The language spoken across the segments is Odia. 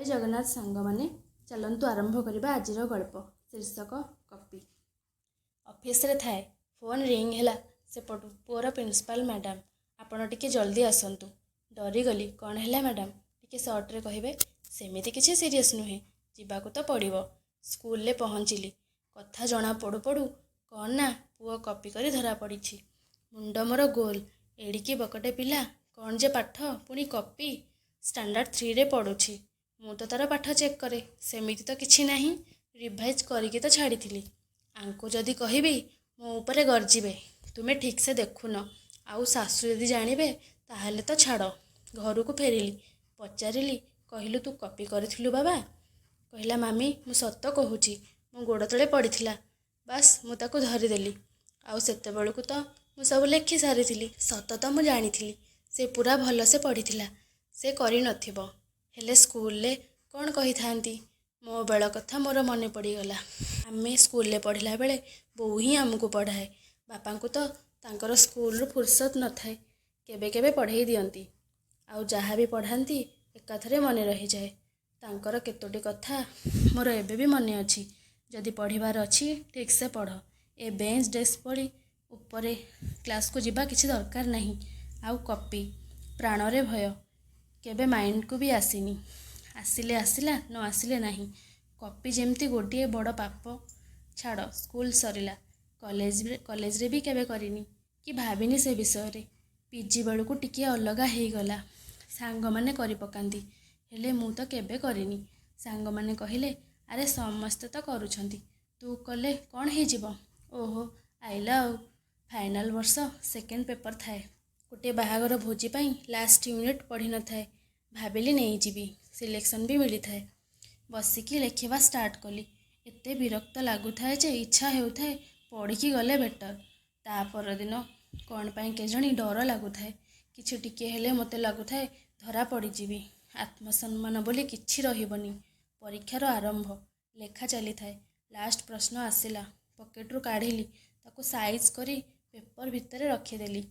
ଜଗନ୍ନାଥ ସାଙ୍ଗମାନେ, ଚାଲନ୍ତୁ ଆରମ୍ଭ କରିବା ଆଜିର ଗଳ୍ପ। ଶୀର୍ଷକ କପି। ଅଫିସରେ ଥାଏ, ଫୋନ୍ ରିଙ୍ଗ ହେଲା ସେପଟୁ। ପୁଅର ପ୍ରିନ୍ସିପାଲ ମ୍ୟାଡ଼ାମ୍, ଆପଣ ଟିକେ ଜଲ୍ଦି ଆସନ୍ତୁ। ଡରିଗଲି। କ'ଣ ହେଲା ମ୍ୟାଡ଼ାମ୍, ଟିକେ ସର୍ଟରେ କହିବେ? ସେମିତି କିଛି ସିରିୟସ୍ ନୁହେଁ, ଯିବାକୁ ତ ପଡ଼ିବ। ସ୍କୁଲରେ ପହଞ୍ଚିଲି। କଥା ଜଣା ପଡ଼ୁ ପଡ଼ୁ କ'ଣ ନା ପୁଅ କପି କରି ଧରା ପଡ଼ିଛି। ମୁଣ୍ଡ ମୋର ଗୋଲ। ଏଡ଼ିକି ବକଟେ ପିଲା, କ'ଣ ଯେ ପାଠ, ପୁଣି କପି। ଷ୍ଟାଣ୍ଡାର୍ଡ଼ 3ରେ ପଢ଼ୁଛି। ମୁଁ ତ ତା'ର ପାଠ ଚେକ୍ କରେ, ସେମିତି ତ କିଛି ନାହିଁ। ରିଭାଇଜ୍ କରିକି ତ ଛାଡ଼ିଥିଲି। ଆଙ୍କୁ ଯଦି କହିବି ମୋ ଉପରେ ଗର୍ଜିବେ, ତୁମେ ଠିକ୍ସେ ଦେଖୁନ। ଆଉ ଶାଶୁ ଯଦି ଜାଣିବେ ତାହେଲେ ତ ଛାଡ଼। ଘରକୁ ଫେରିଲି, ପଚାରିଲି, କହିଲୁ ତୁ କପି କରିଥିଲୁ ବାବା? କହିଲା, ମାମି ମୁଁ ସତ କହୁଛି, ମୋ ଗୋଡ଼ ତଳେ ପଡ଼ିଥିଲା। ବାସ୍, ମୁଁ ତାକୁ ଧରିଦେଲି। ଆଉ ସେତେବେଳକୁ ତ ମୁଁ ସବୁ ଲେଖି ସାରିଥିଲି। ସତ ତ ମୁଁ ଜାଣିଥିଲି, ସେ ପୁରା ଭଲସେ ପଢ଼ିଥିଲା, ସେ କରିନଥିବ। ହେଲେ ସ୍କୁଲରେ କ'ଣ କହିଥାନ୍ତି? ମୋ ବେଳ କଥା ମୋର ମନେ ପଡ଼ିଗଲା। ଆମେ ସ୍କୁଲରେ ପଢ଼ିଲା ବେଳେ ବୋଉ ହିଁ ଆମକୁ ପଢ଼ାଏ। ବାପାଙ୍କୁ ତ ତାଙ୍କର ସ୍କୁଲରୁ ଫୁରସତ ନଥାଏ, କେବେ କେବେ ପଢ଼େଇ ଦିଅନ୍ତି। ଆଉ ଯାହା ବି ପଢ଼ାନ୍ତି ଏକାଥରେ ମନେ ରହିଯାଏ। ତାଙ୍କର କେତୋଟି କଥା ମୋର ଏବେ ବି ମନେ ଅଛି। ଯଦି ପଢ଼ିବାର ଅଛି ଠିକ୍ସେ ପଢ଼। ଏ ବେଞ୍ଚ ଡେସ୍କ ଭଳି ଉପରେ କ୍ଲାସ୍କୁ ଯିବା କିଛି ଦରକାର ନାହିଁ। ଆଉ କପି ପ୍ରାଣରେ ଭୟ, କେବେ ମାଇଣ୍ଡକୁ ବି ଆସିନି। ଆସିଲେ ଆସିଲା, ନ ଆସିଲେ ନାହିଁ। କପି ଯେମିତି ଗୋଟିଏ ବଡ଼ ପାପ। ଛାଡ଼, ସ୍କୁଲ ସରିଲା, କଲେଜରେ ବି କେବେ କରିନି କି ଭାବିନି ସେ ବିଷୟରେ। ପିଜି ବେଳକୁ ଟିକିଏ ଅଲଗା ହେଇଗଲା। ସାଙ୍ଗମାନେ କରି ପକାନ୍ତି, ହେଲେ ମୁଁ ତ କେବେ କରିନି। ସାଙ୍ଗମାନେ କହିଲେ, ଆରେ ସମସ୍ତେ ତ କରୁଛନ୍ତି, ତୁ କଲେ କ'ଣ ହେଇଯିବ? ଓହୋ, ଆଇଲା ଆଉ। ଫାଇନାଲ୍ ବର୍ଷ ସେକେଣ୍ଡ ପେପର୍ ଥାଏ। ଗୋଟିଏ ବାହାଘର ଭୋଜି ପାଇଁ ଲାଷ୍ଟ ୟୁନିଟ୍ ପଢ଼ିନଥାଏ। ଭାବିଲି ନେଇଯିବି, ସିଲେକ୍ସନ୍ ବି ମିଳିଥାଏ। ବସିକି ଲେଖିବା ଷ୍ଟାର୍ଟ କଲି। ଏତେ ବିରକ୍ତ ଲାଗୁଥାଏ ଯେ ଇଚ୍ଛା ହେଉଥାଏ ପଢ଼ିକି ଗଲେ ବେଟର୍। ତା ପରଦିନ କ'ଣ ପାଇଁ କେଜାଣି ଡର ଲାଗୁଥାଏ। କିଛି ଟିକିଏ ହେଲେ ମୋତେ ଲାଗୁଥାଏ ଧରା ପଡ଼ିଯିବି, ଆତ୍ମସମ୍ମାନ ବୋଲି କିଛି ରହିବନି। ପରୀକ୍ଷାର ଆରମ୍ଭ, ଲେଖା ଚାଲିଥାଏ। ଲାଷ୍ଟ ପ୍ରଶ୍ନ ଆସିଲା, ପକେଟରୁ କାଢ଼ିଲି, ତାକୁ ସାଇଜ୍ କରି ପେପର୍ ଭିତରେ ରଖିଦେଲି।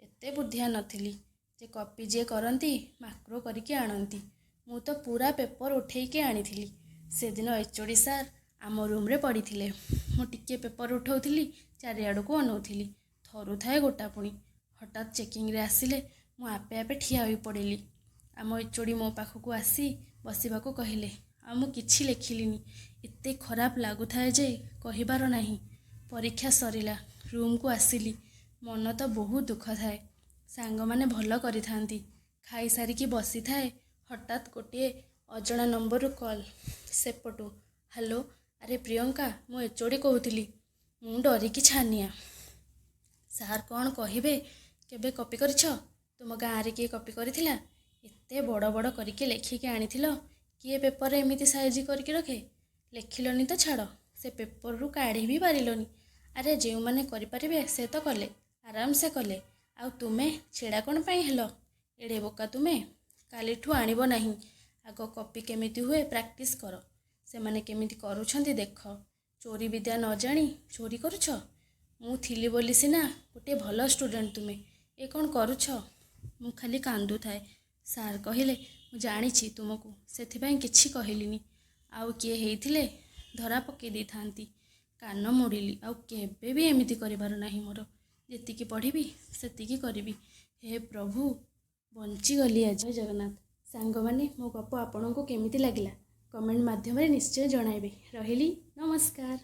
ଏତେ ବୁଦ୍ଧିଆ ନଥିଲି ଯେ କପି ଯିଏ କରନ୍ତି ମାକ୍ରୋ କରିକି ଆଣନ୍ତି। ମୁଁ ତ ପୁରା ପେପର୍ ଉଠେଇକି ଆଣିଥିଲି। ସେଦିନ ଏଚ୍.ଓ.ଡି. ସାର୍ ଆମ ରୁମ୍ରେ ପଡ଼ିଥିଲେ। ମୁଁ ଟିକିଏ ପେପର୍ ଉଠଉଥିଲି, ଚାରିଆଡ଼କୁ ଅନଉଥିଲି, ଥରୁଥାଏ ଗୋଟା ପୁଣି। ହଠାତ୍ ଚେକିଂରେ ଆସିଲେ, ମୁଁ ଆପେ ଆପେ ଠିଆ ହୋଇପଡ଼ିଲି। ଆମ ଏଚ୍.ଓ.ଡି. ମୋ ପାଖକୁ ଆସି ବସିବାକୁ କହିଲେ। ଆଉ ମୁଁ କିଛି ଲେଖିଲିନି। ଏତେ ଖରାପ ଲାଗୁଥାଏ ଯେ କହିବାର ନାହିଁ। ପରୀକ୍ଷା ସରିଲା, ରୁମ୍କୁ ଆସିଲି। ମନ ତ ବହୁତ ଦୁଃଖ ଥାଏ। ସାଙ୍ଗମାନେ ଭଲ କରିଥାନ୍ତି। ଖାଇସାରିକି ବସିଥାଏ, ହଠାତ୍ ଗୋଟିଏ ଅଜଣା ନମ୍ବରରୁ କଲ୍ ସେପଟୁ, ହ୍ୟାଲୋ, ଆରେ ପ୍ରିୟଙ୍କା, ମୁଁ ଏଚ୍.ଓ.ଡି. କହୁଥିଲି। ମୁଁ ଡରିକି ଛାନିଆ। ସାର୍ କ'ଣ କହିବେ, କେବେ କପି କରିଛ? ତୁମ ଗାଁରେ କିଏ କପି କରିଥିଲା? ଏତେ ବଡ଼ ବଡ଼ କରିକି ଲେଖିକି ଆଣିଥିଲ, କିଏ ପେପରରେ ଏମିତି ସାଇଜ୍ କରିକି ରଖେ? ଲେଖିଲନି ତ ଛାଡ଼, ସେ ପେପରରୁ କାଢ଼ି ବି ପାରିଲନି। ଆରେ ଯେଉଁମାନେ କରିପାରିବେ ସେ ତ କଲେ, ଆରାମସେ କଲେ, ଆଉ ତୁମେ ଛିଡ଼ା କ'ଣ ପାଇଁ ହେଲ? ଏଡ଼େ ବୋକା ତୁମେ? କାଲିଠୁ ଆଣିବ ନାହିଁ। ଆଗ କପି କେମିତି ହୁଏ ପ୍ରାକ୍ଟିସ୍ କର, ସେମାନେ କେମିତି କରୁଛନ୍ତି ଦେଖ। ଚୋରି ବିଦ୍ୟା ନ ଜାଣି ଚୋରି କରୁଛ? ମୁଁ ଥିଲି ବୋଲି ସିନା ଗୋଟିଏ ଭଲ ଷ୍ଟୁଡ଼େଣ୍ଟ ତୁମେ, ଏ କ'ଣ କରୁଛ? ମୁଁ ଖାଲି କାନ୍ଦୁଥାଏ। ସାର୍ କହିଲେ, ମୁଁ ଜାଣିଛି ତୁମକୁ, ସେଥିପାଇଁ କିଛି କହିଲିନି। ଆଉ କିଏ ହେଇଥିଲେ ଧରା ପକାଇ ଦେଇଥାନ୍ତି। କାନ ମୋଡ଼ିଲି, ଆଉ କେବେ ବି ଏମିତି କରିବାର ନାହିଁ ମୋର। ଯେତିକି ପଢ଼ିବି ସେତିକି କରିବି। ହେ ପ୍ରଭୁ, ବଞ୍ଚିଗଲି ଆଜି। ଜୟ ଜଗନ୍ନାଥ। ସାଙ୍ଗମାନେ, ମୋ ଗପ ଆପଣଙ୍କୁ କେମିତି ଲାଗିଲା କମେଣ୍ଟ ମାଧ୍ୟମରେ ନିଶ୍ଚୟ ଜଣାଇବେ। ରହିଲି, ନମସ୍କାର।